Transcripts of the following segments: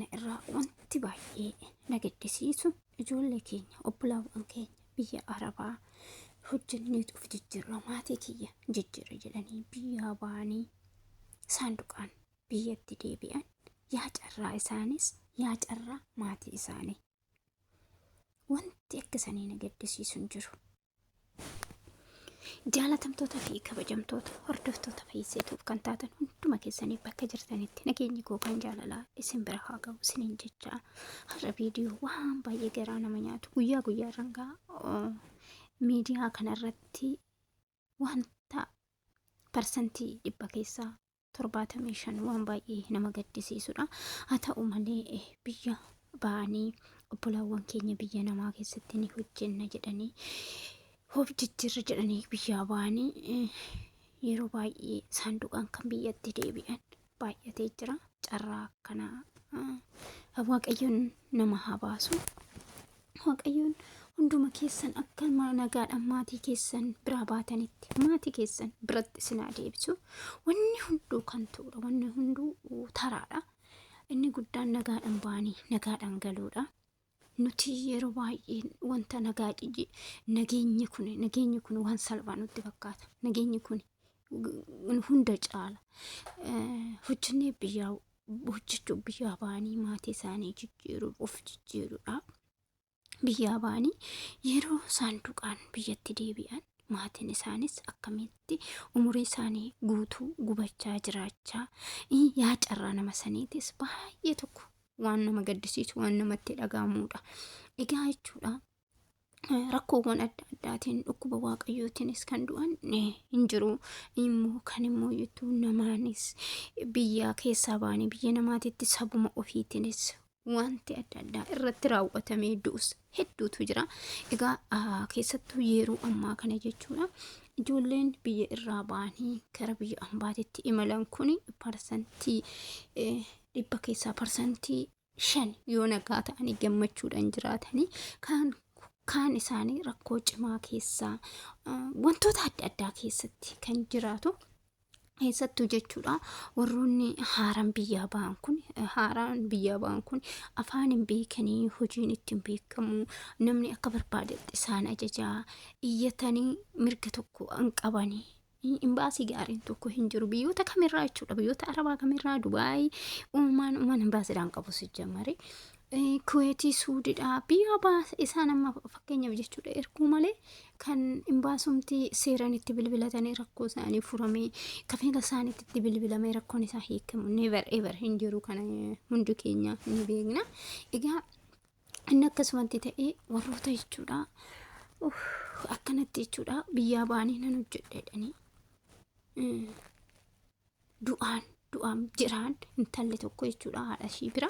kana irraa wanti baay'ee na gaddisiisu ijoollee keenya obbolaawwan keenya biyya Arabaa hojjenneetu of jijjiirra maatii kiyya jijjiirra jedhanii biyyaa ba'anii saanduqaan biyyatti deebi'an yaa carraa isaanis yaa carraa maatii isaanii. Wanti akka sanii na gaddisiisu hin jiru. Jaalatamtoota fi kabajamtoota hordoftoota Fayyiseetuuf kan taatan hunduma keessanii bakka jirtanitti nageenyi koo kan jaalalaa isin bira haa ga'u isiniin jecha har'a viidiyoo waan baay'ee garaa nama nyaatu guyyaa guyyaa gaa miidiyaa kanarratti wanta 100% keessaa 75 waan baay'ee nama gaddisiisudha. Haa ta'u malee biyya ba'anii obbolaawwan keenya biyya namaa keessatti ni hojjenna jedhanii of jijjiirra jedhanii biyyaa ba'anii yeroo baay'ee saanduqaan kan biyyatti deebi'an baay'atee jira. Carraa akkanaa Waaqayyoon nama haa baasu. Waaqayyoon hunduma keessan akka nagaadhaan maatii keessan biraa baatanitti maatii keessan biratti isin haa deebisu. Wanni hunduu kan ta'udha. Wanni hunduu taraadha. Inni guddaan nagaadhaan ba'anii nagaadhaan galuudha. Nuti yeroo baay'ee wanta nagaa nageenyi kun waan salphaa nutti fakkaata. Nageenyi kun hunda caala. Hojjennee biyyaa hojjechuu biyyaa ba'anii maatii isaanii jijjiiruuf of jijjiiruudha. Biyyaa ba'anii yeroo saanduqaan biyyatti deebi'an maatiin isaanis akkamitti umurii isaanii guutuu gubachaa jiraachaa yaa carraa nama saniitis baay'ee tokko waan nama gaddisiisu waan namatti dhaga'amudha. Egaa jechuudha rakkoowwan adda addaatiin dhukkuba waaqayyootiinis kan du'an hin jiru. Immoo kan immoo jettu namaanis biyya keessaa ba'anii biyya namaatitti sabuma ofiitiinis wanti adda addaa irratti raawwatamee du'us hedduutu jira. Egaa keessattuu yeroo ammaa kana jechuudha ijoolleen biyya irraa ba'anii gara biyya ambaatitti imalan kun 100% keessaa 5% yoo nagaa ta'anii gammachuudhaan jiraatanii kaan isaanii rakkoo cimaa keessaa wantoota adda addaa keessatti kan jiraatu. Keessattuu jechuudha warroonni haaraan biyyaa ba'an kun afaan hin beekanii, hojiin ittiin beekamu, namni akka barbaadetti isaan ajajaa, iyyatanii mirga tokko hin qabanii. Imbaasii gaariin tokko hin jiru biyyoota kamirraa jechuudha, biyyoota Arabaa kamirraa, Dubaayii uumaan imbaasiidhaan qabu sijjammare. Kuweetii, Suudiidhaa biyya baasa isaan amma fakkeenyaaf jechuudha erguu malee kan imbaasumti seeraan itti bilbilatanii rakkoo isaanii furamee kafeela isaaniitti itti bilbilamee rakkoon isaa hiikamu never ever hin jiru. Kana hundi keenya ni beekna. Egaa inni akkasumatti ta'ee warroota jechuudha akkanatti jechuudha biyyaa ba'anii nan hojjedha jedhanii du'aan jiraan intalli tokko jechuudha haadha ishii bira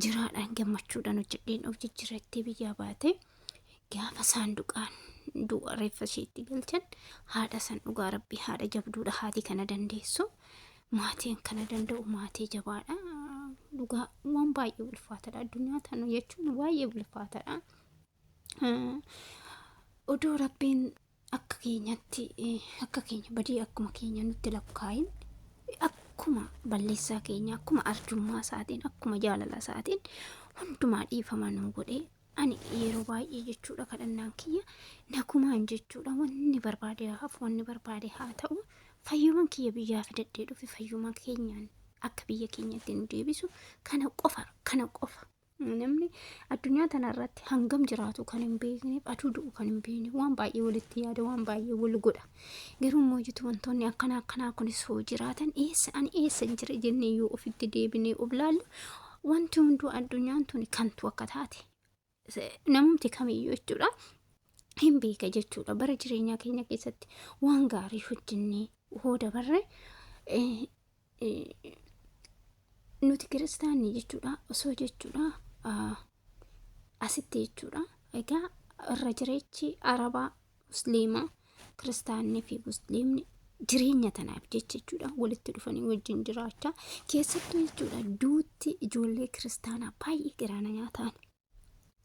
jiraadhaan gammachuudhaan hojjedheen of jijjiirrattee biyyaa baate gaafa saanduqaan du'a reeffa isheetti galchan haadha san dhugaa rabbii haadha jabduudha. Haati kana dandeessu, maatiin kana danda'u maatii jabaadha. Dhugaa waan baay'ee ulfaataadha, addunyaa tana jechuun baay'ee ulfaataadha. Odoo rabbiin akka keenyatti akka keenya badii akkuma keenya nutti lakkaa'in, akkuma balleessaa keenya, akkuma arjummaa isaatiin, akkuma jaalala isaatiin hundumaa dhiifama nuu godhee, ani yeroo baay'ee jechuudha kadhannaan kiyya nagumaan jechuudha wanni barbaade hafu, wanni barbaade haa ta'u, fayyumaan kiyya biyyaa fidadhee dhufe fayyuma keenyaan akka biyya keenyatti nu deebisu kana qofa, kana qofa. Namni addunyaa tanarratti hangam jiraatu kan hin beekneef, aduu du'u kan hin beekne, waan baay'ee walitti yaada, waan baay'ee wal godha. Garuu immoo jitu wantoonni akkanaa akkanaa kunis hoo jiraatan eessa ani eessa jira jennee yoo ofitti deebinee of laallu wanti hunduu addunyaan tuni kantu akka taate namumti kamiyyuu jechuudha hin beeka jechuudha. Bara jireenyaa keenya keessatti waan gaarii hojjennee hoo dabarre, nuti kiristaanni jechuudha osoo jechuudha asitti jechuudha egaa irra jireechi Arabaa Musliimaa, kiristaannii fi Musliimni jireenya tanaaf jecha jechuudha walitti dhufanii wajjin jiraachaa. Keessattuu jechuudha duutti ijoollee kiristaanaa baay'ee garaana nyaataan.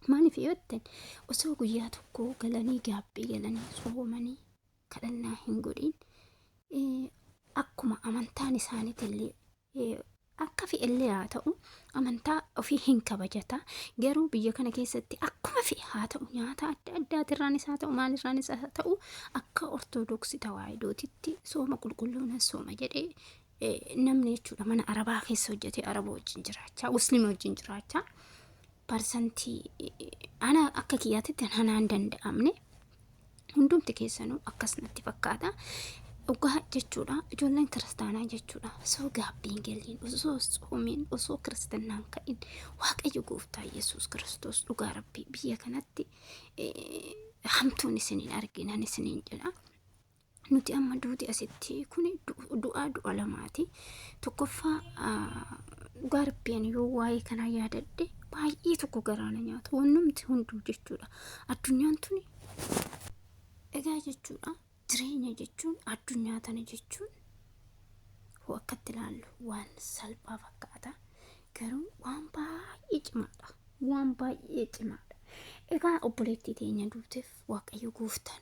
Maaliif yoo jettan, osoo guyyaa tokko galanii gaabbii galanii soomanii kadhannaa hin godhin, akkuma amantaan isaaniitillee Akka fe'ellee haa ta'u amantaa ofii hin kabajata. Garuu biyya kana keessatti akkuma fe'e haa ta'u nyaata adda addaatirraanis haa ta'u maalirraanis haa ta'u akka Ortodoksii Tawaahidootitti sooma qulqulluu nan sooma jedhee namni jechuudha mana arabaa keessa hojjetee araba wajjin jiraachaa muslima wajjin jiraachaa parsantii ana akka kiyyaatitti anaan danda'amne. Hundumti keessanuu akkas natti fakkaata. Dhugaa jechuudha ijoolleen kiristaanaa jechuudha osoo gaabbiin galiin osoo tsoomiin osoo kiristinnaan ka'in Waaqayyo gooftaa Yesuus Kiristoos dhugaa rabbii biyya kanatti hamtuun isiniin arginan isiniin jedha. Nuti amma duuti asitti kun du'aa du'a lamaati. Tokkoffaa dhugaa rabbiin yoo waa'ee kanaa yaadadhe baay'ee tokko garaa na nyaata. Wannumti hunduu jechuudha. Addunyaan tuni egaa jechuudha jireenya jechuun addunyaa tana jechuun hoo akkatti ilaallu waan salphaa fakkaata. Garuu waan baay'ee cimaadha. Waan baay'ee cimaadha. Egaa obboleettii teenya duuteef Waaqayyo gooftaan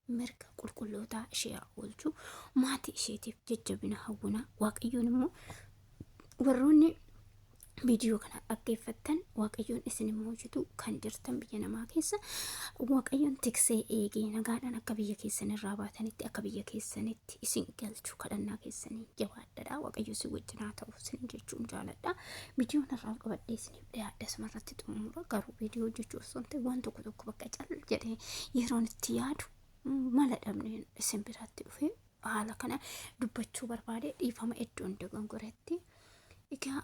mirga qulqullootaa ishee haa oolchu. Maatii isheetiif jajjabina hawwina. Waaqayyoon immoo warroonni viidiyoo kana dhaggeeffattan Waaqayyoon isin immoo jitu kan jirtan biyya namaa keessa Waaqayyoon tiksee eegee nagaadhaan akka biyya keessan irraa baatanitti akka biyya keessanitti isin galchu kadhannaa keessanii jabaadhadha. Waaqayyo isin wajjin haa ta'u isin jechuun jaaladha. Viidiyoon irraa qabadhee isiniif dhiyaadhe asumarratti xumura. Garuu viidiyoo hojjechuu osoo hin ta'in waan tokko tokko bakka cal jedhee yeroon itti yaadu mala dhabneen isin biratti dhufee haala kana dubbachuu barbaade dhiifama iddoon dogongoretti. Egaa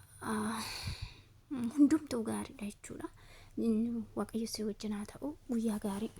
hundumtuu gaariidha jechuudha. Waaqayyo si wajjin haa ta'u guyyaa gaarii.